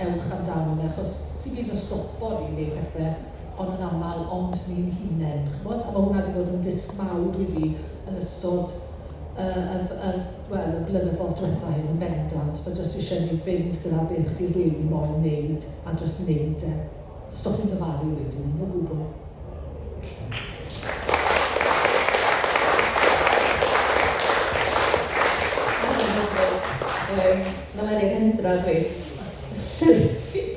ewch amdano fe, achos sy'n byd yn stopo ni wneud pethau, ond yn aml, ond ni'n hunain, chimod? A mae hwnna wedi bod yn disg mawr i fi yn ystod y, y, y, wel, y blynyddoedd diwetha hyn yn bendant. Mae jyst eisiau ni fynd gyda beth chi rili moyn wneud a jyst wneud e. Stop chi'n dyfaru wedyn, o gwbl. Mae'n ennill Hendra dwi.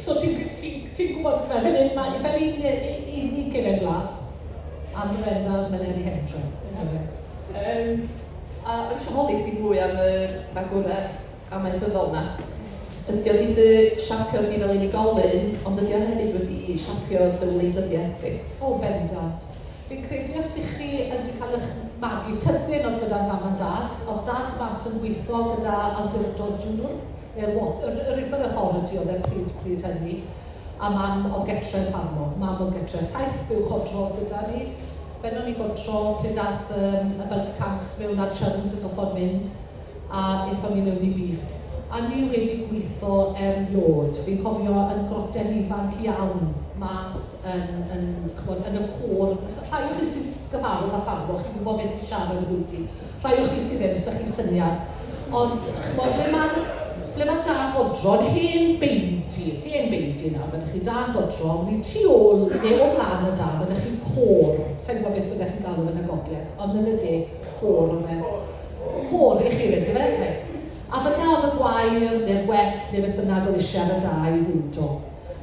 So ti'n ti, ti gwybod, fel hyn, mae fel un unig cefen gwlad, a Miranda Meleri Hendra. A o'n eisiau holi chdi mwy am yr magwraeth amaethyddol 'na. Ydy o 'di dy siapio di fel unigolyn, ond ydy o hefyd wedi siapio dy wleidyddiaeth di? O, bendant. Fi'n credu os 'y chi yn 'di cael eich magu, tyddyn oedd gyda'n fam a'n dad, oedd dad mas yn gweithio gyda awdurdod dŵr, neu'r y River Authority oedd e pryd, pryd hynny, a mam oedd getre yn ffarmo. Mam oedd getre. Saith buwch odro oedd gyda ni. Bennon ni godro pryd dath yym y bulk tanks mewn a'r churns yn goffod mynd, a aethon ni mewn i beef. A ni wedi gwitho erioed. Fi'n cofio yn groten ifanc iawn mas yn, yn, ch'mod, yn y côr. Rhai o chi sy'n gyfarwydd â ffarmo, chi'n gwybod beth fi'n siarad ambwyti. Rhai o chi sydd ddim, s'da chi'm syniad. Ond, ch'mod, ble ma' ble ma' da godro'n hen beudy, hen beudy nawr, ma' 'da chi da godro, ni tu ôl neu o flaen y da, ma' 'da chi côr. Sa i'n gwybod beth byddech chi'n galw fe yn y gogledd, ond yn y de, côr oedd e. Côr i chi 'fyd, ife? Reit. A fan'na oedd y gwair, neu'r gwellt, neu beth bynnag oedd eisiau ar y da i fwydo.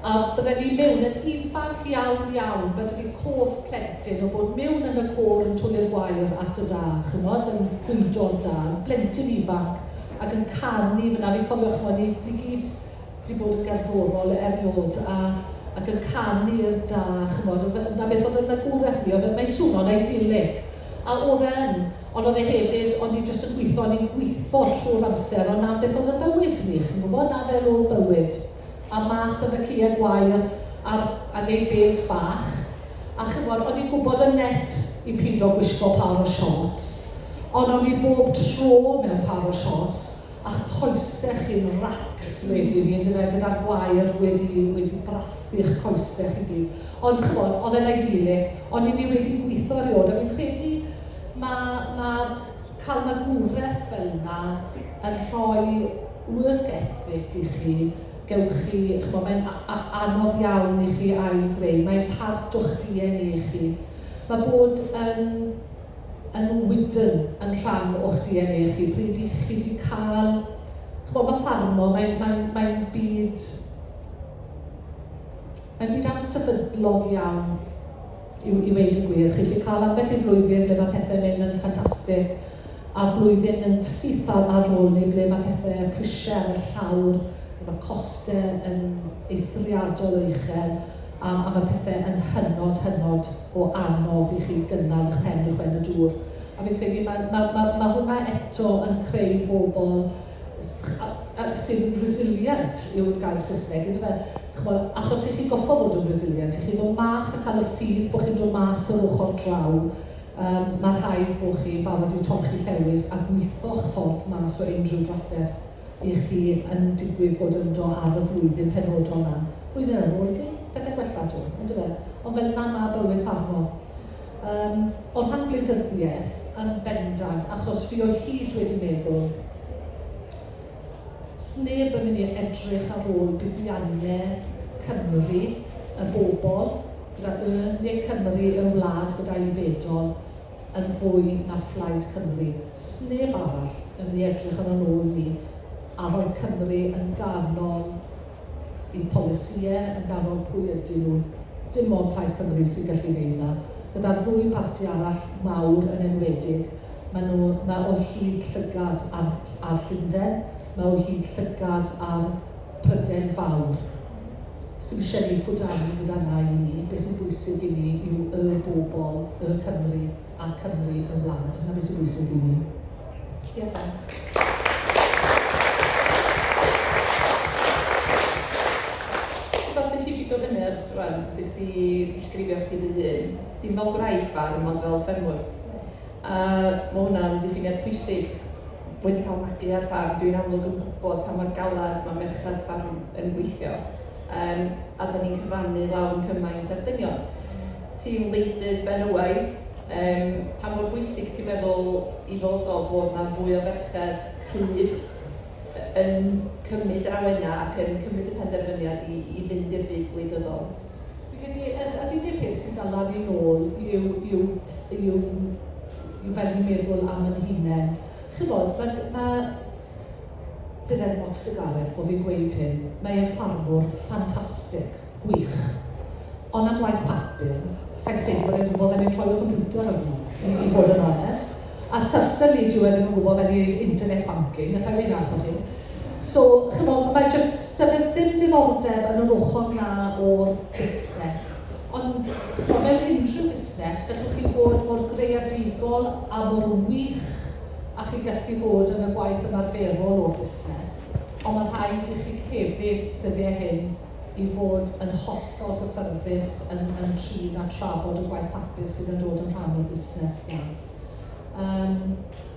A bydden ni mewn yn ifanc iawn, iawn. Mae 'da fi cof plentyn o bod mewn yn y côr yn twlu'r gwair at y da, chimod, yn bwydo'r da, yn blentyn ifanc, ac yn canu fan'na. Fi'n cofio, chimod, ni, ni gyd 'di bod yn gerddorol erioed, a, ac yn canu i'r da, chimod. 'Na beth oedd yn magwraeth ni, oedd e, mae'n swno'n idyllic. A oedd e yn, ond oedd e hefyd, o'n i jyst yn gwitho, o'n i'n gwitho trwy'r amser, ond 'na beth oedd y bywyd ni, chi'n gwybod, 'na fel oedd bywyd. A mas yn y caeau gwair a'r, a neud bêls bach. A chimod, o'n i'n gwybod y net i pido gwisgo par o shorts, ond o'n i bob tro mewn par o shorts, a'ch coesau chi'n racs wedyn 'ny, yndyfe, gyda'r gwair wedi, wedi brathu'ch coesau chi gyd. Ond chimod, oedd e'n idyllic, ond 'y ni wedi gwitho erioed, a fi'n credu ma' ma' cael magwraeth fel 'na yn rhoi work ethic i chi, gewch chi, chimod, mae'n anodd iawn i chi ail-greu, mae'n part o'ch DNA chi. Mae bod yn yn wydn yn rhan o'ch DNA chi, pryd i chi 'di cael, chimod, mae ffarmo, mae'n mae, mae byd, mae'n byd ansefydlog iawn, i, i weud y gwir. Chi'n gallu cael ambell i flwyddyn ble mae pethau'n mynd yn ffantastig, a blwyddyn yn syth ar, ar ôl ni ble mae pethau prisiau ar y llawr, mae costau yn eithriadol o uchel, a, a mae pethau yn hynod, hynod o anodd i chi gynnal eich pen uwchben y dŵr. A fi'n credu mae, mae, mae, mae hwnna eto yn creu bobl sydd yn resilient yw'r gair Saesneg, yndyfe? Chimod, achos i chi goffo fod yn resilient, i chi ddod mas a cael y ffydd bod chi'n dod mas yr ochr draw, um, mae rhaid bod chi'n barod i torchi llewys a gwitho'ch ffordd mas o unrhyw drafferth i chi yn digwydd bod ynddo ar y flwyddyn penodol 'na. Blwyddyn ar ôl i pethau gwella 'to, yndyfe? Ond fel 'na ma' bywyd ffarmo. Yym, o rhan gwleidyddiaeth, yn bendant, achos fi o hyd wedi meddwl, sneb yn mynd i edrych ar ôl buddiannau Cymru, y bobl, gyda y, neu Cymru, y wlad gyda'i bedol, yn fwy na Phlaid Cymru. Sneb arall yn mynd i edrych ar yn ôl ni a rhoi Cymru yn ganol eu polisïau, yn ganol pwy ydyn nhw. Dim ond Plaid Cymru sy'n gallu gwneud 'na. Gyda'r ddwy parti arall mawr yn enwedig, maen nhw, mae o hyd llygad ar, ar Llundain, mae o hyd llygad ar Prydain Fawr. Sy'm isie ni ffwdanu gyda 'na i ni, be sy'n bwysig i ni yw y bobl, y Cymry, a Cymru y wlad. 'Na be sy'n bwysig i ni. Diolch Ann. Rhywbeth nes i bigo fyny ar rwan, wrth i chdi ddisgrifio chdi dy hun, dim fel gwraig ffarm, ond fel ffermwr. A mae hwnna'n ddiffiniad pwysig. wedi cael magu ar ffarm, dwi'n amlwg yn gwybod pa mor galad mae merched ffarm yn gweithio. A da ni'n cyfrannu lawn cymaint ar dynion. Ti'n wleidydd benywaidd, pa mor bwysig ti'n meddwl i fod o bod 'na fwy o ferched cryf yn cymryd yr awenau ac yn cymryd y penderfyniad i fynd i'r byd gwleidyddol? Fi'n credu, yr unig peth sy'n dala ni nôl yw fel ni'n meddwl am yn hunain. Chibod, bydd e ddim ots 'da Gareth bod fi'n gweud hyn, mae e'n ffarmwr ffantastig, gwych. Ond am waith papur, sa i'n credu bod e'n gwybod fel i troi y computer arno, i fod yn onest. A certainly dyw e ddim yn gwybod fel i wneud internet banking, alla i weud 'na wrthoch chi. So, chimod, mae jyst, 'da fe ddim diddordeb yn yr ochr 'na o'r busnes. Ond, chimod, mewn unrhyw fusnes, gallwch chi fod mor greadigol a mor wych a chi gallu fod yn y gwaith ymarferol o'r busnes, ond mae rhaid i chi hefyd, dyddiau hyn, i fod yn hollol gyffyrddus yn trin a trafod y gwaith papur sydd yn dod yn rhan o'r busnes 'na.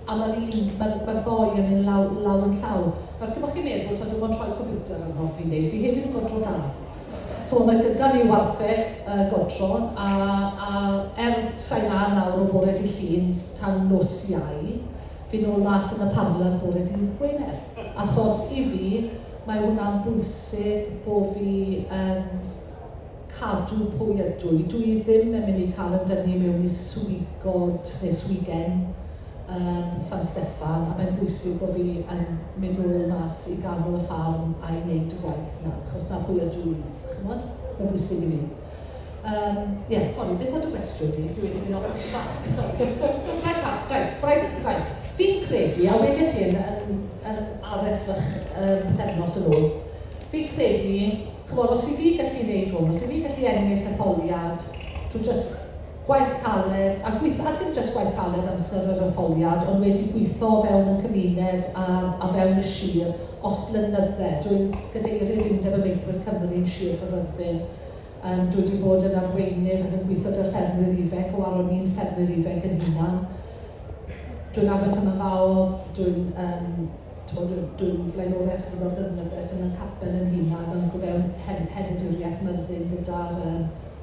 A mae'r ddou yn mynd law yn llaw. Nawr, cyn bod chi'n meddwl, taw dim ond troi computer yn hoff fi wneud, fi hefyd yn godro da. Chimod, mae gyda ni wartheg godro, a er sa i 'na nawr o bore dydd Llun tan nos Iau, fi nôl mas yn y parlour bore dydd Gwener. Achos i fi, mae hwnna'n bwysig bo fi yn cadw pwy ydw i. Dwi ddim yn mynd i cael yn dynnu mewn i swigod neu swigen San Steffan, a mae'n bwysig bod fi yn mynd nôl mas i ganol y ffarm a i wneud y gwaith 'na, achos 'na pwy ydw i, chimod? Mae'n bwysig i fi. Yeah, sori, beth oedd y gwestiwn di? Fi wedi mynd off the track, sorry. Right. Fi'n credu, a wedes i yn araith fach pythefnos yn ôl, fi'n credu, chimod, os i fi gallu gwneud hwn, os i fi gallu ennill etholiad trwy just gwaith caled, a dim just gwaith caled amser yr etholiad, ond wedi gweithio o fewn y cymuned a fewn y sir os blynydde. Dwi'n gadeirydd Undeb Amaethwyr Cymru yn Sir Gaerfyrddin. Dwi wedi bod yn arweinydd ac yn gweithio 'da ffermwyr ifanc o o'n i'n ffermwyr ifanc yn hunan. Dwi'n arwain cymanfaodd, dwi flaenores gyda'r gynnyddus yn y capel yn hunan, yn fewn henaduriaeth Myrddin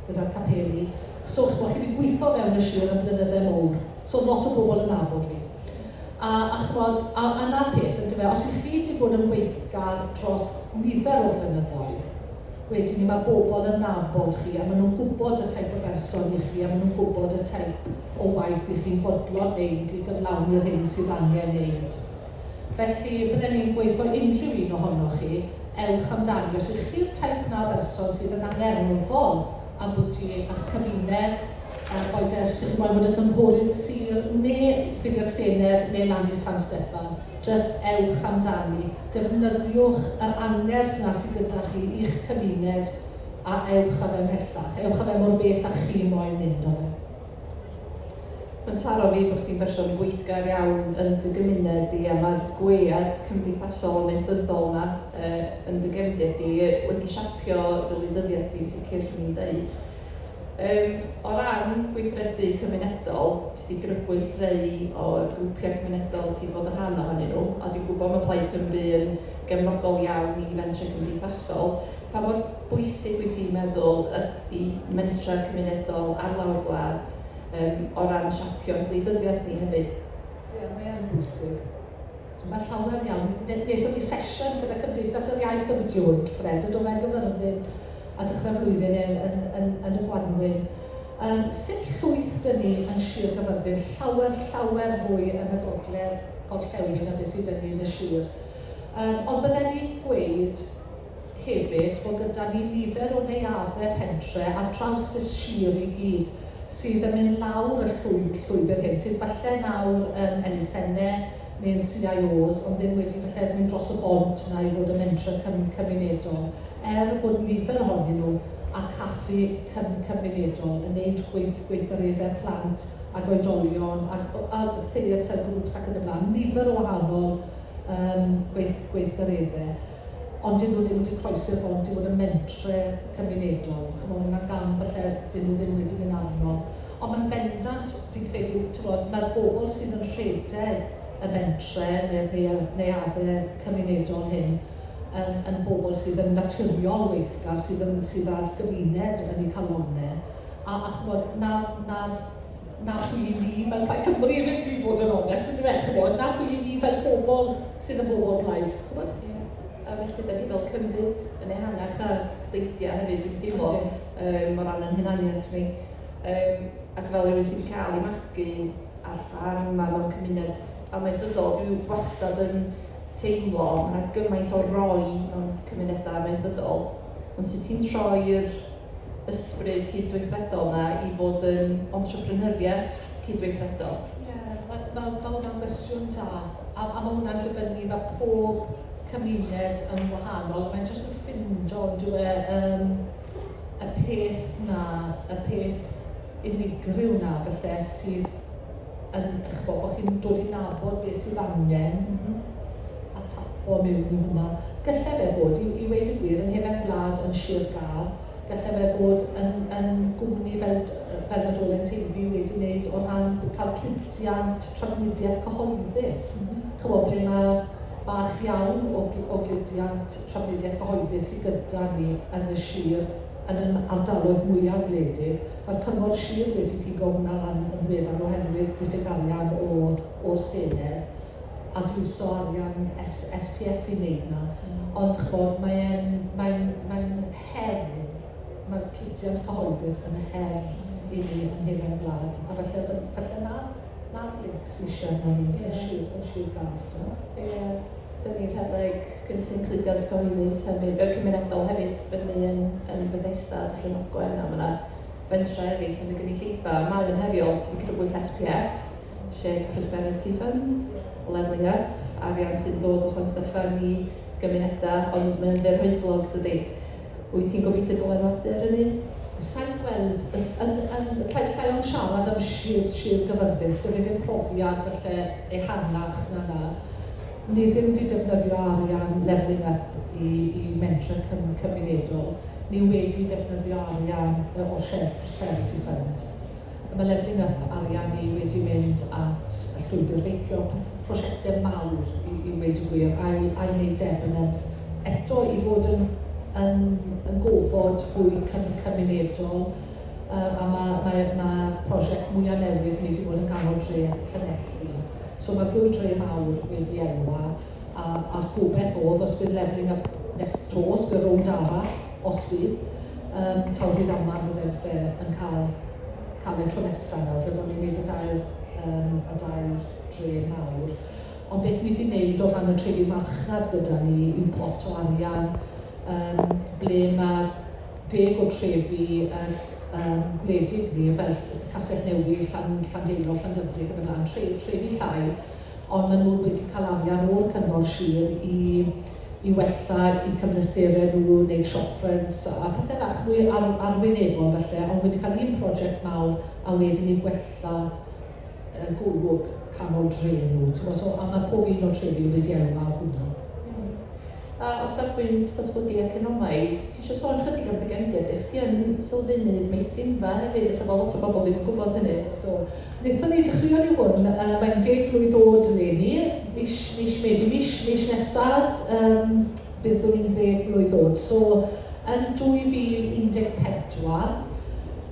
gyda capeli. So, chimod, chi wedi gweithio fewn y sir am blynydde mowr. So, lot o bobl yn nabod fi. A chimod, a 'na'r peth, yndyfe, os ych chi wedi bod yn weithgar dros nifer o flynyddoedd, wedyn ni mae bobl yn nabod chi a maen nhw'n gwybod y type o berson i chi a maen nhw'n gwybod y type o waith i chi'n fodlon wneud i gyflawni'r hyn sydd angen wneud. Felly, bydden ni'n gweithio unrhyw un ohonoch chi, ewch amdani. Os ydych chi'r type 'na o berson sydd yn angerddol am bwyty eich cymuned, boed e os ydych chi'n moyn fod yn cynghorydd sir neu fynd i'r Senedd neu lan i San Steffan, just ewch amdani. Defnyddiwch yr angerdd 'na sydd gyda chi i'ch cymuned a ewch â fe ymhellach. Ewch â fe mor bell â chi moyn mynd â fe. Mae'n taro fi bod chdi'n berson gweithgar iawn yn dy gymuned di a mae'r gwead cymdeithasol amaethyddol 'na yn dy gefndir di wedi siapio dy wleidyddiaeth di, sicr, swn i'n deud. O ran gweithredu cymunedol, ti 'di grybwyll rhai o'r grwpiau cymunedol ti'n bod yn rhan ohonyn nhw, a dwi'n gwybod mae Plaid Cymru yn gefnogol iawn i fentrau cymdeithasol. Pa mor bwysig wyt ti'n meddwl ydy mentrau cymunedol ar lawr gwlad o ran siapio'n gwleidyddiaeth ni hefyd? Ie, mae yn bwysig. Mae llawer iawn. Wnaethon ni sesiwn gyda Cymdeithas yr Iaith am y hwn, Fred, yn dod fe'n Gyfyrddin a dechrau flwyddyn yn y gwanwyn. Sut llwyth dyn ni yn Sir Gyfyrddin? Llawer, llawer fwy yn y gogledd gorllewin na beth sydd dyn ni yn y sir. Ond bydden ni'n gweud hefyd bod gyda ni nifer o neuaddau pentre ar draws y sir i gyd sydd yn mynd lawr y llwybr hyn, sydd falle nawr yn elusennau neu'n CIOs, ond ddim wedi falle mynd dros y bont 'na i fod yn mentrau cymunedol, er bod nifer ohonyn nhw a caffi cymunedol yn neud gweithgareddau plant ac oedolion a theatr groups ac yn y blaen, nifer o wahanol gweithgareddau, ond dyn nhw ddim wedi croesi'r bont i fod yn mentre cymunedol. Chimod, hwnna'n gam falle dyn nhw ddim wedi mynd arno. Ond mae'n bendant, fi'n credu, t'mod, mae'r bobl sydd yn rhedeg y mentre neu'r neuaddau cymunedol hyn yn, yn bobl sydd yn naturiol weithgar, sydd, yn, sydd â'r gymuned yn eu calonnau. A chymod, na, na, na pwy i ni fel Plaid Cymru hefyd, i fod yn onest, yn dweud, chymod, na pwy i ni fel pobl sydd yn bobl Plaid. Chymod? Yeah. A felly, da ni fel Cymru yn ehangach na pleidiau hefyd, dwi'n teimlo, o ran yn hunaniaeth ni. Ac fel rhywun sydd wedi cael ei magu ar ffarm a mewn cymuned amaethyddol, dwi wastad yn teimlo mae yna gymaint o roi mewn cymunedau amaethyddol, ond sut ti'n troi'r ysbryd cydweithredol yna i fod yn entrepreneuriaeth cydweithredol? Ie, yeah, mae ma, ma hwnna'n gwestiwn da, a mae hwnna'n dibynnu, mae pob cymuned yn wahanol, mae'n jyst yn ffindo, on'd e, y peth na, y peth unigryw na, falle, sydd yn, ch'bo, bod chi'n dod i nabod beth sydd angen a tapo mewn i hwnna. Gallai fe fod, i weud y gwir, yng nghefen gwlad yn Sir Gâr, gallai fe fod yn gwmni fel mae Dolen Teifi wedi wneud o ran cael cludiant trafnidiaeth cyhoeddus. Ch'mo, ble mae bach iawn o gludiant trafnidiaeth cyhoeddus sydd gyda ni yn y sir, yn yn ardaloedd mwyaf wledig. Mae'r cyngor sir wedi pigo hwnna lan yn ddiweddar oherwydd diffyg arian o'r Senedd a di iwso arian SPF i wneud na. Ond ch'mod, mae'n mae her, mae cludiant cyhoeddus yn her i ni yng nghefen gwlad. A falle na'r link sydd eisiau arno ni yn Sir Gâr. Ie, dyn ni'n rhedeg cynllun cludiant cyhoeddus hefyd, y cymunedol hefyd fyny yn Bethesda, Dyffryn Ogwen, a mae yna fentrau eraill yn y gynulleidfa. Mae yn heriol, ti wedi crybwyll SPF, Shared Prosperity Fund, Leveling Up, arian sy'n dod o San Steffan i gymunedau, ond mae'n fyrhoedlog, dydy. Wyt ti'n gobeithio dylanwadu ar hynny? Sa'n gweld, yn llai o'n siarad am Sir Gyfyrddin, sgyda fi ddim profiad falle ehangach na. Ni ddim wedi defnyddio arian Levelling Up i mentrau cymunedol. Ni wedi defnyddio arian o'r Shared Prosperity Fund. Mae Levelling Up arian ni wedi mynd at y llwybr feicio, prosiectau mawr i weud y gwir, ail wneud Debenhams. Eto i fod yn gofod fwy cymunedol, a mae prosiect mwyaf newydd ni wedi bod yn ganol dre Llanelli. So mae'r ddwy dre mawr wedi elwa, a'r gobeith oedd, os bydd Levelling Up nes to, os bydd rownd arall, os bydd, taw Rhydaman bydde fe yn cael ei tro nesaf nawr, fe bod ni'n gwneud y dair dre mawr. Ond beth ni wedi wneud o ran y trefi marchnad gyda ni yw pot o arian, ble mae'r 10 o trefi gwledig ni, fel Castell Newydd, Llandeilo, Llandyfrig yn y blaen, trefi llai, ond maen nhw wedi cael arian o'r cyngor sir i wella eu cyfleusterau nhw, wneud shop fronts a pethau bach mwy arwynebol falle, ond wedi cael un prosiect mawr a wedyn i gwella golwg canol dre nhw. So, a mae pob un o'r trefi wedi elwa o hwnna. A o safbwynt datblygu economaidd, ti eisiau sôn chydig am dy gefndir? Dych ti yn sylfaenydd meithrinfa hefyd, ella bod lot o bobl ddim yn gwybod hynny. Do. Wnaethon ni dechreuon ni hwn, mae'n 10 flwydd oed eleni, mis Medi, mis nesaf, byddwn ni'n 10 flwydd oed. So, yn 2014,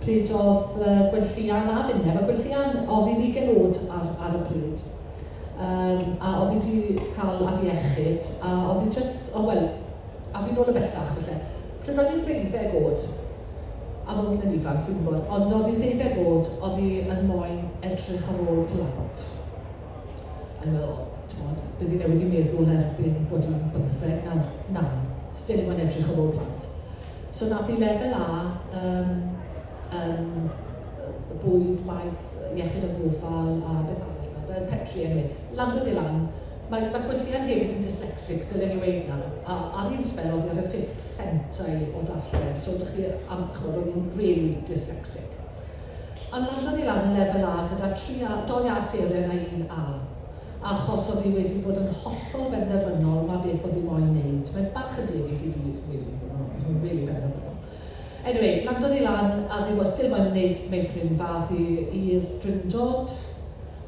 pryd oedd Gwenllian a finne, mae Gwenllian oedd hi'n 20 oed ar y pryd, a oedd hi wedi cael afiechyd, a oedd hi just, oh well, a fi nôl y bellach felly. Pryd oedd hi'n 12 oed, a mae hwn yn ifanc, fi'n gwybod, ond oedd hi'n 12 oed, oedd hi yn moyn edrych ar ôl plant. A ni'n meddwl, ti'n bydd hi newid i meddwl erbyn bod hi'n 15, na, still moyn edrych ar ôl plant. So nath hi lefel A, bwyd, maeth, iechyd a gofal a beth arall na, Petri anyway. Landodd hi lan, mae Gwenllian hefyd yn dyslexic, dylen ni weud na, a ar un sbel oedd hi ar y 5th centile o darllen, so dych chi am, ch'mod, oedd hi'n really dyslexic. A landodd hi lan yn lefel A gyda 3 A, 2 A seren a 1 A, achos oedd hi wedi bod yn hollol benderfynol ma beth oedd hi moyn wneud. Mae'n bach yn debyg i fi, really, mae'n really benderfynol. Anyway, landodd hi lan, a ddi still moyn wneud meithrinfa i'r Drindod.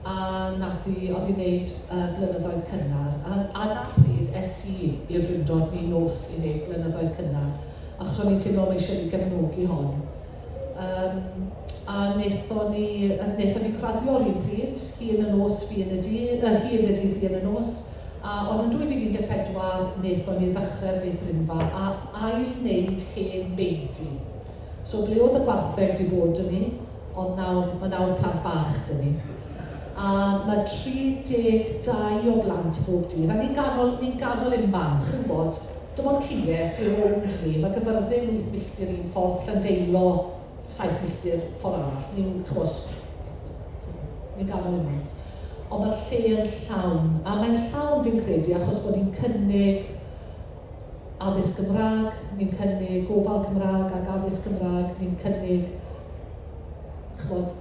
A nath hi, oedd hi'n neud blynyddoedd cynnar, a 'na pryd es i i'r Drindod min nos i neud blynyddoedd cynnar, achos o'n i'n teimlo mae eisiau fi gefnogi hon. Um, a wnaethon ni, wnaethon ni graddio'r un pryd, hi yn y nos, fi yn y dydd, hi yn y dydd, fi yn y nos. A ond yn 2014, wnaethon ni ddechrau'r feithrinfa a ail wneud hen beudy. So ble oedd y gwartheg 'di bod 'da ni, oedd nawr, mae nawr plant bach 'da ni. A mae 32 o blant bob dydd, a ni'n ganol, ni'n ganol unman, chi'n gwybod, dim ond Cile sy'n rownd ni, mae Gyfyrddin 8 milltir un ffordd, Llandeilo 7 milltir ffordd arall, ni'n, chimod, ni'n ganol unman. Ond mae'r lle yn llawn, a mae'n llawn fi'n credu achos bod ni'n cynnig addysg Gymraeg, ni'n cynnig gofal Cymraeg ac addysg Cymraeg, ni'n cynnig ch'mod,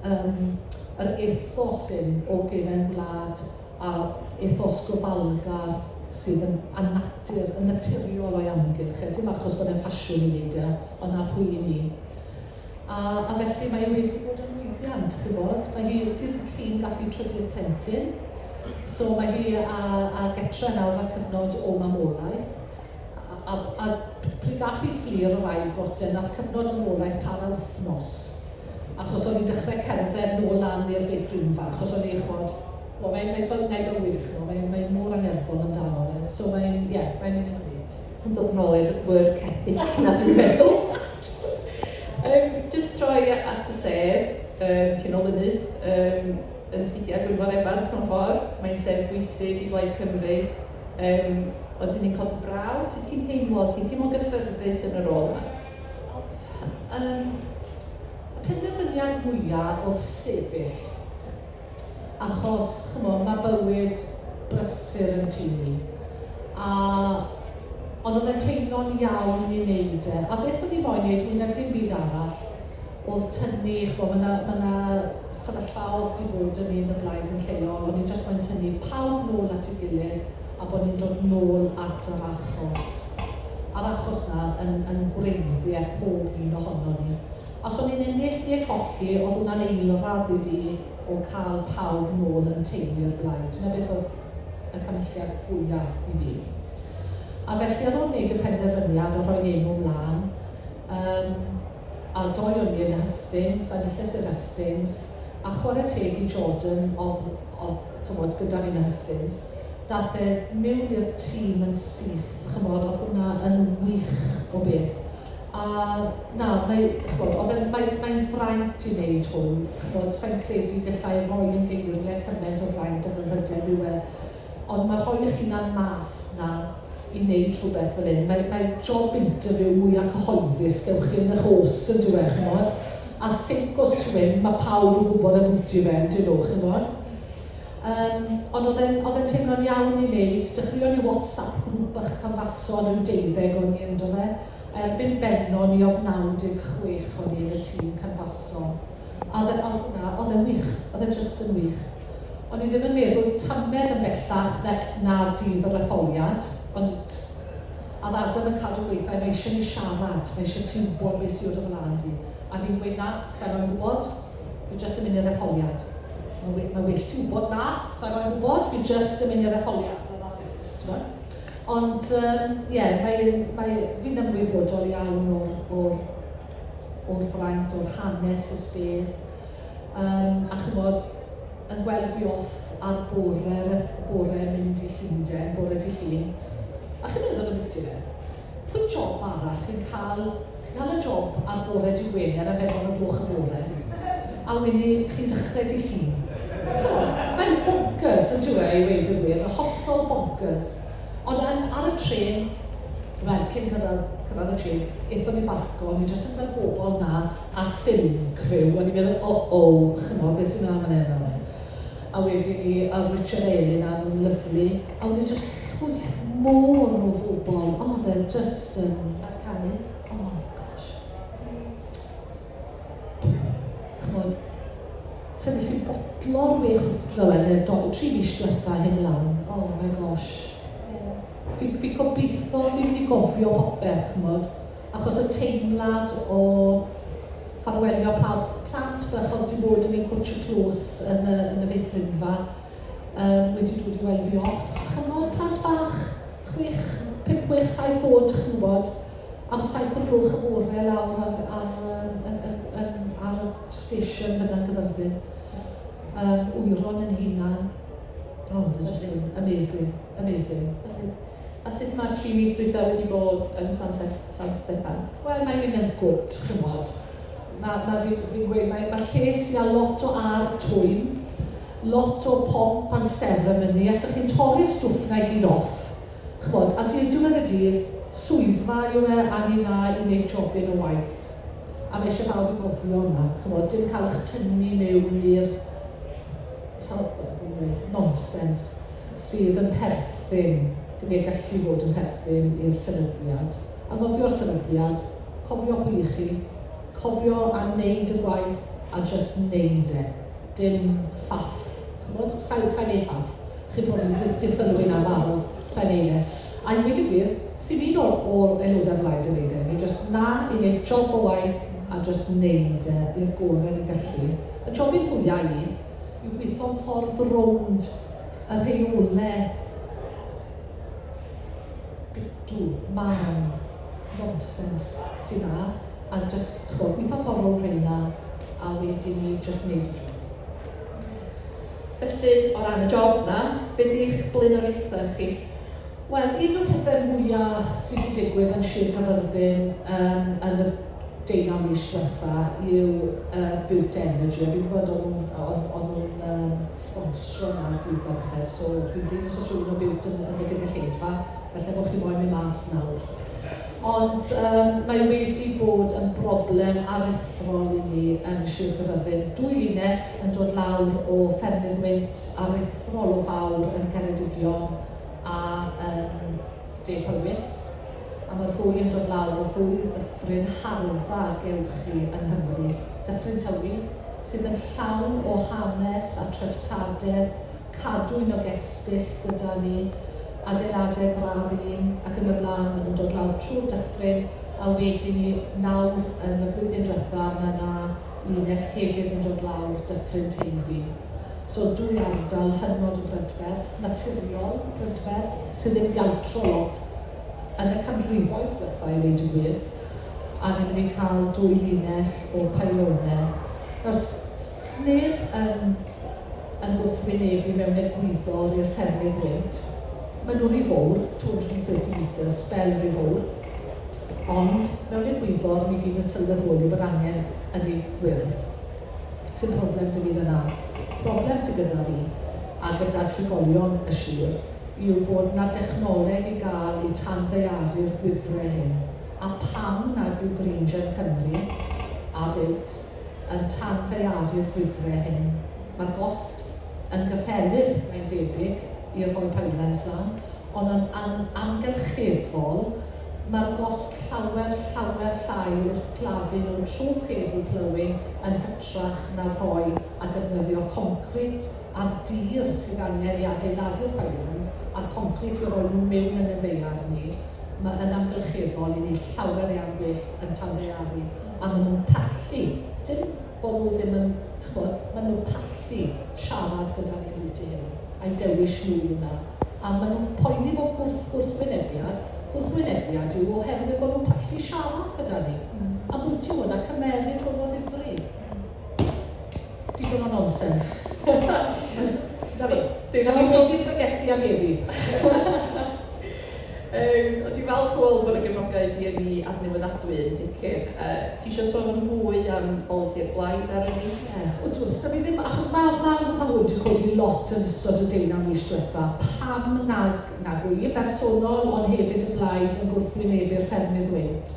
um, yr ethos hyn o gefen gwlad a ethos gofalgar sydd yn anatur, yn naturiol o'i amgylch e. Dim achos bod e'n ffasiwn i wneud e, ond na pwy i ni. A felly mae wedi bod yn lwyddiant, chi'n bod. Mae hi, dydd Llun gath hi trydydd plentyn, so mae hi a getre nawr ar cyfnod o mamolaeth. A pryd gath hi Fflur yr ail groten, nath cyfnod mamolaeth para wythnos. Achos o'n i'n dechrau cerdded nôl lan i'r feithrinfa, achos o'n i, ch'mod, wel, mae'n mae mae bywyd, ch'mod, mae'n mae mor angerddol amdano fe. So mae'n, ie, yeah, mae'n mynd yn grêt. Yn dod nôl i'r work ethic na dwi'n meddwl. Jyst troi at y sedd, ti'n olynydd um, yn sgidiau Gwynfor Evans mewn ffordd. Mae'n sedd bwysig i Blaid Cymru. Oedd hynny'n codi braw? Sut ti'n teimlo? Ti'n teimlo gyffyrddus yn y rôl yma? Y penderfyniad mwyaf oedd sefyll. Achos, ch'mo', mae bywyd brysur yn tŷ ni. A, ond oedd e'n teimlo'n iawn i wneud e. A beth o'n i moyn wneud, mwy na dim byd arall, oedd tynnu, ch'mo', mae 'na ma' 'na sefyllfaoedd 'di bod yn ni yn y blaid yn lleol, o'n i jyst moyn tynnu pawb nôl at ei gilydd a bod ni'n dod nôl at yr achos. A'r achos 'na yn, yn gwreiddiau pob un ohonon ni. Os o'n i'n ennill neu colli, oedd hwnna'n eilradd i fi o cael pawb nôl yn teulu'r blaid. Dyna beth oedd y cymhelliad fwya i fi. A felly ar ôl wneud y penderfyniad o rhoi enw mlaen, um, a doi o'n i yn y hystings, a enilles i'r hystings, a chwarae teg i Jordan oedd, oedd chymod, gyda fi yn y hystings, dath e mewn i'r tîm yn syth, chymod, oedd hwnna yn wych o beth. A na, mae, ch'mod, oedd e'n, mae, mae'n fraint i wneud hwn, ch'mod, sa i'n credu gallai rhoi yn geiriau cymaint o fraint ac anrhydedd yw e, ond mae rhoi eich hunan mas 'na i wneud rhywbeth fel hyn, mae, mae job interview mwya cyhoeddus gewch chi yn eich oes yn dyw e, ch'mod, a sink or swim, mae pawb yn gwybod ambwti fe, yn dyn nhw, ch'mod. Ond oedd e'n, oedd e'n teimlo'n iawn i wneud, dechreuon ni WhatsApp grŵp bach canfaso, ryw deuddeg o'n i ynddo fe, A erbyn Benno ni oedd 96 o'n ni yn y tîm canfaso. A oedd e, oedd hwnna, oedd e'n wych, oedd e jyst yn wych. O'n i ddim yn meddwl tamed yn bellach na, na'r dydd yr etholiad, ond a oedd Adam yn cadw gweitha, mae eisiau ni siarad, mae eisiau ti wybod beth sydd o dy flaen di. A fi'n gweud, na, sa'i moyn gwybod, fi jyst yn mynd i'r etholiad. Mae, mae well ti wybod, na, sa'i moyn gwybod, fi jyst yn mynd i'r etholiad, a that's it, ti'n gwybod? Ond yym ie, mae mae fi'n ymwybodol iawn o'r o'r o'r fraint, o'r hanes y sedd. Um, a chymod, yn gweld fi off ar bore, bore mynd i Llundain, bore di Llun. A chi'n meddwl am byti fe? Pwy job arall chi'n cael, chi'n cael y job ar bore di Wener am bedwar o gloch y bore, a wedyn chi'n dechrau di Llun. Mae'n bonkers yn dyw e, i weud y gwir, yn hollol bonkers. Ond yn, ar y trên, wel, cyn cyrraedd, cyrraedd y trên, aethon ni barco, o'n i jyst yn gweld bobl 'na a film crew, o'n i'n meddwl, o, o, chymod, beth sy'n mlaen fan hyn nawr? A wedyn ni, a Richard Elin a nhw'n lyfli, a wedyn jyst llwyth môr o fobl, oedd e jyst yn... A'r canu. Oh, gosh. Chymod, sefyll i botlo'r wech wythno e, neu 3 mis diwetha hyn lan, oh my gosh. Fi, fi gobeithio fi'n mynd i gofio popeth, chymod, achos y teimlad o... Ffarwelio pawb, plant bach oedd 'di bod yn ein cwtsh y clos yn y feithrinfa, wedi dod i weld fi off. Chymod, plant bach, 6, 5, 6, 7 oed, chi'n gwybod, am 7 o'r gloch y bore lawr ar y station fyna'n Gyfyrddin. Wyron yn hunan. Oh, they're just amazing, amazing. A sut mae'r 3 mis dwytha wedi bod yn San Steffan? Wel, mae'n mynd yn good, chymod. Mae ma fi gweud, mae lles i a lot o ar twym, lot o pomp and ceremony, a sa'ch chi'n torri'r stwff na i gyd off. Chymod, a diwedd y dydd, swyddfa yw e, a ni na i wneud jobyn o waith. A mae eisiau pawb i gofio hwnna, chymod, dim cael eich tynnu mewn i'r nonsense sydd yn perthyn, neu gallu fod yn perthyn i'r sefydliad. A gofio'r sefydliad, cofio pwy i chi, cofio a wneud y gwaith a just wneud e. Dim ffaff. Chymod? Sa'n neud ffaff. Chi'n probably just sylwi na barod, sa'n neud e. A i weud y gwir, sy'n un o'r aelodau'r blaid yn neud e. Ni just na i wneud job o waith a just wneud e i'r gorau ni'n gallu. Y jobyn fwyaf i yw gweithio'n ffordd rownd y rheolau bitw, man, nonsense sydd na, a just, ch'bo, gweithio'n ffordd rownd rheina, a wedyn ni just wneud y job. Felly, o ran y job na, be di'ch blaenoriaethau chi? Wel, un o'r pethau mwyaf sydd wedi digwydd yn Sir Gaerfyrddin yn y 18 mis diwetha yw Bute Energy. A fi'n gwybod o'n nhw'n sponsro na dydd Mercher, so fi'n blin os oes rhywun o Bute yn y gynulleidfa, felly bod chi moyn mynd mas nawr. Ond mae wedi bod yn broblem aruthrol i ni yn Sir Gaerfyrddin. Dwy linell yn dod lawr o ffermydd wynt aruthrol o fawr yn Ceredigion a yn De Powys. A mae'r ddwy yn dod lawr o ddwy ddyffryn hardda gewch chi yng Nghymru. Dyffryn Tywi, sydd yn llawn o hanes a treftadaeth, cadwyn o gestyll gyda ni, adeiladau gradd 1 ac yn y blaen, maen nhw'n dod lawr trwy'r dyffryn, a wedyn ni nawr yn y flwyddyn diwetha mae yna linell hefyd yn dod lawr Dyffryn Teifi. So dwy ardal hynod o brydferth, naturiol brydferth, sydd ddim di altro lot yn y canrifoedd diwetha i weud y gwir, a ni'n mynd i cael dwy linell o pylonau. Nawr, sneb yn wrthwynebu mewn egwyddor i'r ffermydd wynt. Maen nhw'n rhy fawr, 230 metres, sbel rhy fawr. Ond mewn egwyddor, ni gyd yn sylweddoli bod angen ynni gwyrdd. Sy'n problem dy fi yna. Problem sydd gyda fi a gyda trigolion y sir yw bod na dechnoleg i gael i tanddaearu'r gwifrau hyn. A pam nag yw GreenGen Cymru a Bute yn tanddaearu'r gwifrau hyn? Mae'r gost yn gyffelyb, mae'n debyg, i'r rhoi pylons lan, ond yn amgylcheddol, mae'r gost llawer, llawer llai wrth claddu nhw trwy cable plowing yn hytrach na rhoi a defnyddio concrit a'r dir sydd angen i adeiladu'r pylons a'r concrit i roi nhw mewn yn y ddaear ni. Mae yn amgylcheddol i ni llawer iawn gwell yn tanddaearu a maen nhw'n pallu. Dim bod nhw ddim yn, ch'bod, maen nhw'n pallu siarad gyda ni bwyty hyn a'i dewis nhw yw hwnna. A maen nhw'n poeni bod gwrthwynebiad. Gwrthwynebiad yw oherwydd bod nhw'n pallu siarad gyda ni. A bwyty hwnna cymeryd hwn o ddifri. Digon o nonsens. Na fi. Dwi'n Na fi wedi pregethu am heddi. Dwi'n falch o weld bod y gefnogaeth i ynni adnewyddadwy yn sicr. Ti eisiau sôn yn fwy am bolisi'r blaid ar ynni? Ie, wrth gwrs, da fi ddim, achos ma hwn wedi codi lot yn ystod y 18 mis diwetha. Pam nag wy bersonol, ond hefyd y blaid yn gwrthwynebu'r ffermydd wynt?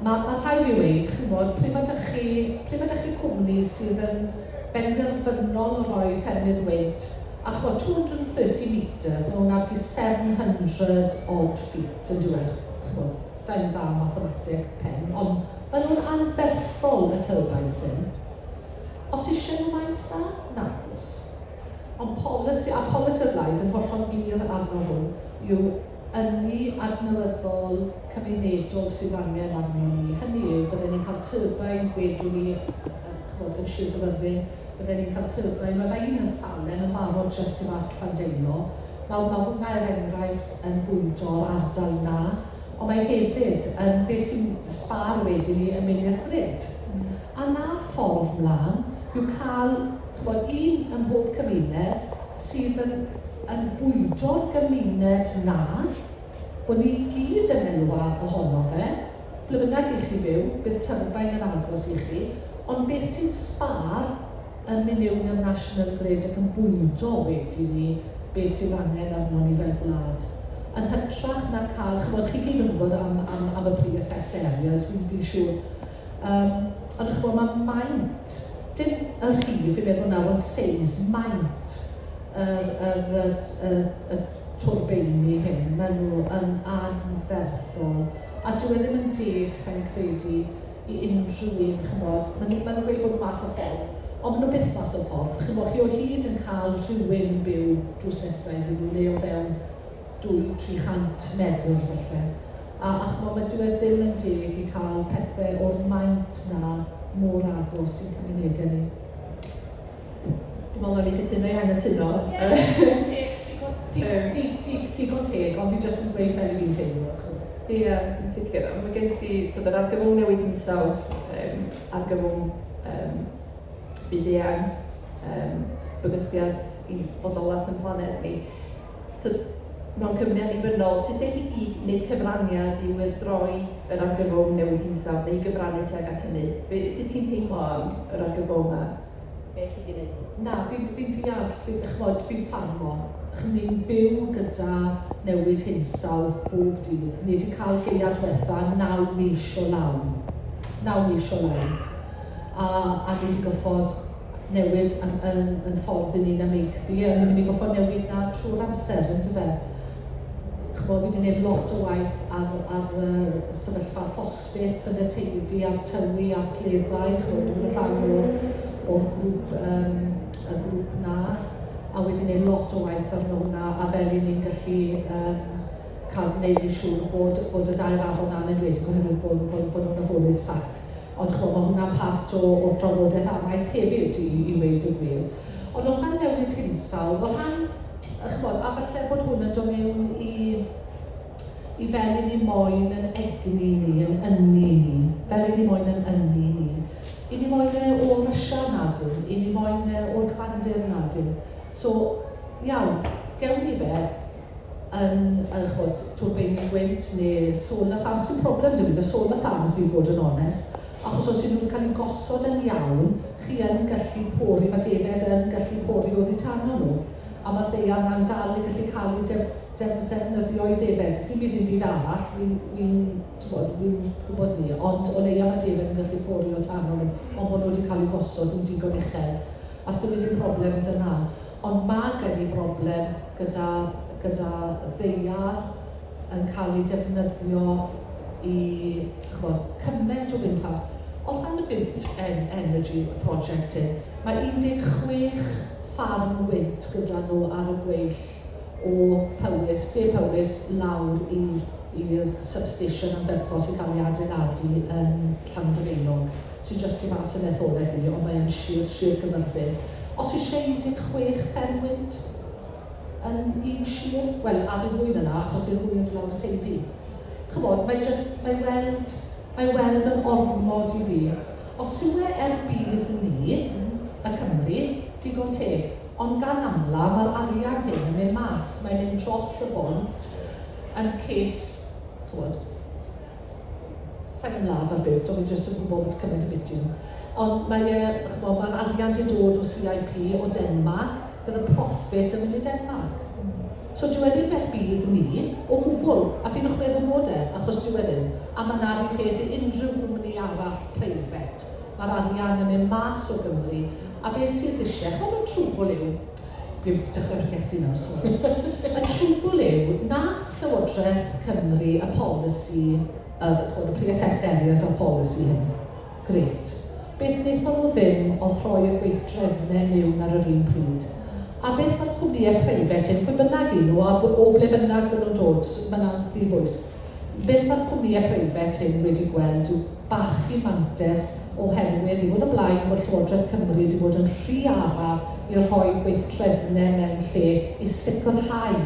Mae rhaid fi weud, chimod, pryd mae dych chi cwmni sydd yn benderfynol o roi ffermydd wynt, a chimod, 230 metres, mae hwnna byti 700 odd feet yn diwedd. Chimod, sa'n dda mathemateg pen, ond maen nhw'n anferthol y turbines hyn. Os eisiau nhw maint da? Nagos. Ond polisi, a polisi'r blaid yn hollol glir arno hwn, yw Ynni adnewyddol cymunedol sydd angen arnon ni. Hynny yw, bydden ni'n cael turbine, gwedwn ni, chimod, yn Sir Gaerfyrddin, bydden ni'n cael turbine, wel mae un yn Salem yn barod jyst tu fas i Llandeilo. Nawr, mae hwnna er enghraifft yn bwydo'r ardal 'na, ond mae hefyd yn, beth sy'n sbâr wedyn ni yn mynd i'r grid. A 'na'r ffordd mlaen, yw cael, chimod, un ym mhob cymuned sydd yn yn bwydo'r gymuned 'na, bod ni i gyd yn elwa ohono fe, ble bynnag 'y chi byw, bydd turbine yn agos i chi, ond beth sy'n sbâr yn mynd mewn i'r National Grid ac yn bwydo wedyn ni beth sydd angen arnon ni fel gwlad. Yn hytrach na cael, chimod, chi gyd yn gwybod am, am, am y pre-assessed areas, fi'n fi siŵr. Ond chimod, mae maint, dim y rhif, fi'n meddwl nawr, ond seis, maint yr, yr, y, y, y twrbeini hyn, maen nhw yn anferthol. A dyw e ddim yn deg, sa i'n credu, i unrhyw un, chimod. Maen nhw, maen nhw'n gweud bod nhw mas o ffordd, ond maen nhw byth mas o ffordd. Chimod, chi o hyd yn cael rhywun yn byw drws nesaf iddyn nhw, neu o fewn 200-300 medr falle. A chimod, mae dyw e ddim yn deg i cael pethau o'r maint 'na mor agos i'n cymunedau ni. Dwi'n meddwl na fi cytuno i anghytuno. Ie, digon teg, digon, digon, digon teg, ond fi jyst yn gweud fel i fi'n teimlo. Ie, yn sicr. Ond mae gen ti, twyd, yr argyfwng newid hinsawdd, argyfwng byd-eang, bygythiad i fodolaeth yn planed ni. Twyd, mewn cwmni annibynnol, sut elli di wneud cyfraniad i wyrdroi yr argyfwng newid hinsawdd neu i gyfrannu tuag at hynny? Be, sut ti'n teimlo am yr argyfwng a be elli di wneud? Na, fi'n fi deall, fi, chimod, fi'n ffarmo. Ni'n byw gyda newid hinsawdd bob dydd. Ni wedi cael gaeaf diwetha 9 mis o lawn. 9 mis o lawn. A ni wedi goffod newid yn ffordd i ni'n amaethu, a ni'n mynd i goffod newid na trwy'r amser, yn dyfe? Chimod, fi wedi gwneud lot o waith ar sefyllfa ffosffat yn y Teifi, a'r Tywi, a'r Cleddau, chimod, dwi'n rhan o'r grŵp, y grŵp na, a wedi gwneud lot o waith arno hwnna, a fel i ni'n gallu cael gwneud yn siŵr bod y dair afon na'n enwedig oherwydd bod nhw'n afonydd sac. Ond chimod, mae hwnna'n part o'r drafodaeth amaeth hefyd, i weud y gwir. Ond o ran newid hinsawdd, o ran, chimod, a falle bod hwn yn dod mewn i fel i ni moyn yn egni ni, yn ynni ni, fel i ni moyn yn ynni ni. I ni moyn e o Russia nadyn, i ni moyn e o'r cyfandir nadyn. So, iawn, gewn ni fe yn ch'mod, twrbeini gwynt neu solar farms, sy'n problem 'da fi, 'da solar farms i fod yn onest, achos os yw nhw'n cael eu gosod yn iawn, chi yn gallu pori, mae defaid yn gallu pori oddi tano nhw, a mae'r ddaear 'na'n dal i gallu cael ei defnyddio i ddefed. Dim i ddim byd arall, wi'n gwybod ni, ond o leia mae defaid yn gallu pori o tano nhw, ond bod nhw wedi cael eu gosod yn digon uchel. A sdim ddim problem dyna. Ond mae gen i broblem gyda ddaear yn cael ei defnyddio i, ch'mod, cymaint o wind farms. O ran y Bute Energy Project hyn, mae 16 ffarm wynt gyda nhw ar y gweill o Powys, De Powys, lawr i'r substation anferthol sy'n cael ei adeiladu yn Llandyfaelog, sy'n jyst tu fas yn etholaeth i, ond mae'n Sir Gaerfyrddin. Os eisiau 16 fferm wynt yn un sir, wel, a bydd mwy na 'na, achos bydd mwy yn dod lawr y Teifi. Chimod, mae weld yn ormod i fi. Os yw e er budd ni, y Cymru, digon teg. Ond gan amla, mae'r arian hyn yn mynd mas, mae'n mynd dros y bont yn case, chimod, sa'n ymladd ar Bute, ond fi jyst yn gwybod bod cymaint o fideo. Ond mae e, chimod, mae'r arian di dod o CIP o Denmark, bydd y profit yn mynd i Denmark. So dyw e ddim er budd ni o gwbl, a pidwch meddwl bod e, achos dyw e ddim. A mae 'na'r un peth i unrhyw gwmni arall preifat. Mae'r arian yn mynd mas o Gymru, a beth sydd eisiau, chimod y trwbl yw, fi'n dechrau pregethu nawr, sori. Y trwbl yw, nath Llywodraeth Cymru y polisi, y pre-assessed areas o'r polisi hyn. Grêt. Beth wnaethon nhw ddim oedd rhoi y gweithdrefnau mewn ar yr un pryd. A beth mae'r cwmnïau preifat hyn, pwy bynnag y'n nhw, a o ble bynnag maen nhw'n dod, mae'n ddibwys. Beth mae'r cwmnïau preifat hyn wedi gweld yw bachu mantais oherwydd, i fod yn blaen, fod Llywodraeth Cymru wedi bod yn rhy araf i rhoi gweithdrefnau mewn lle i sicrhau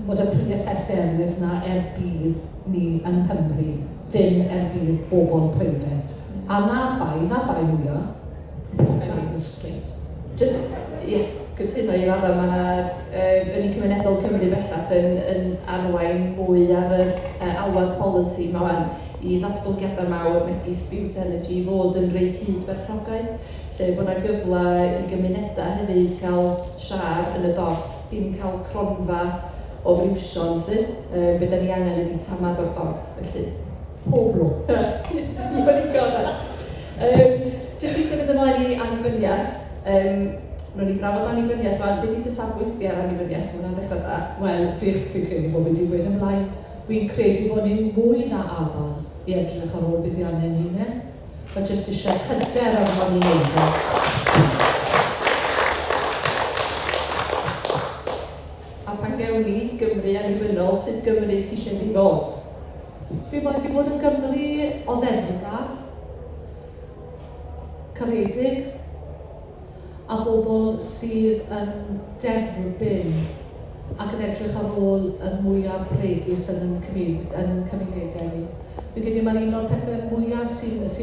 bod y pre-assessed areas 'na er budd ni yng Nghymru, dim er budd bobl preifat. A 'na'r bai, 'na'r bai mwyaf. Ga i weud yn straight. Just, ie, yeah, cytuno i raddau, mae yna Ynni Cymunedol Cymru bellach yn arwain mwy ar yr alwad polisi yma wan i ddatblygiadau mawr megis Bute Energy fod yn rei cyd-berchnogaeth, lle bod yna gyfle i gymunedau hefyd gael siâr yn y dorth, dim cael cronfa o friwsion 'lly. Be da ni angen ydy tamad o'r dorth, felly. Pob lwc. Diolch yn fawr. Jyst i symud ymlaen i annibyniaeth, wnawn ni drafod annibyniaeth wan. Be di dy safbwynt di ar annibyniaeth? Mae hwnna'n ddechrau da. Wel, fi credu bod fi wedi gweud ymlaen. Fi'n credu bod ni'n mwy na abal i edrych ar ôl buddiannau'n hunain. Mae jyst eisiau hyder arno ni wneud e. A pan gewn ni Gymru annibynnol, sut Gymru ti eisiau iddi fod? Fi moyn fi fod yn Gymru oddefgar, caredig, a bobl sydd yn derbyn ac yn edrych ar ôl y mwyaf bregus yn yn cymunedau ni. Fi'n credu mae'n un o'r pethau mwyaf sy'n sy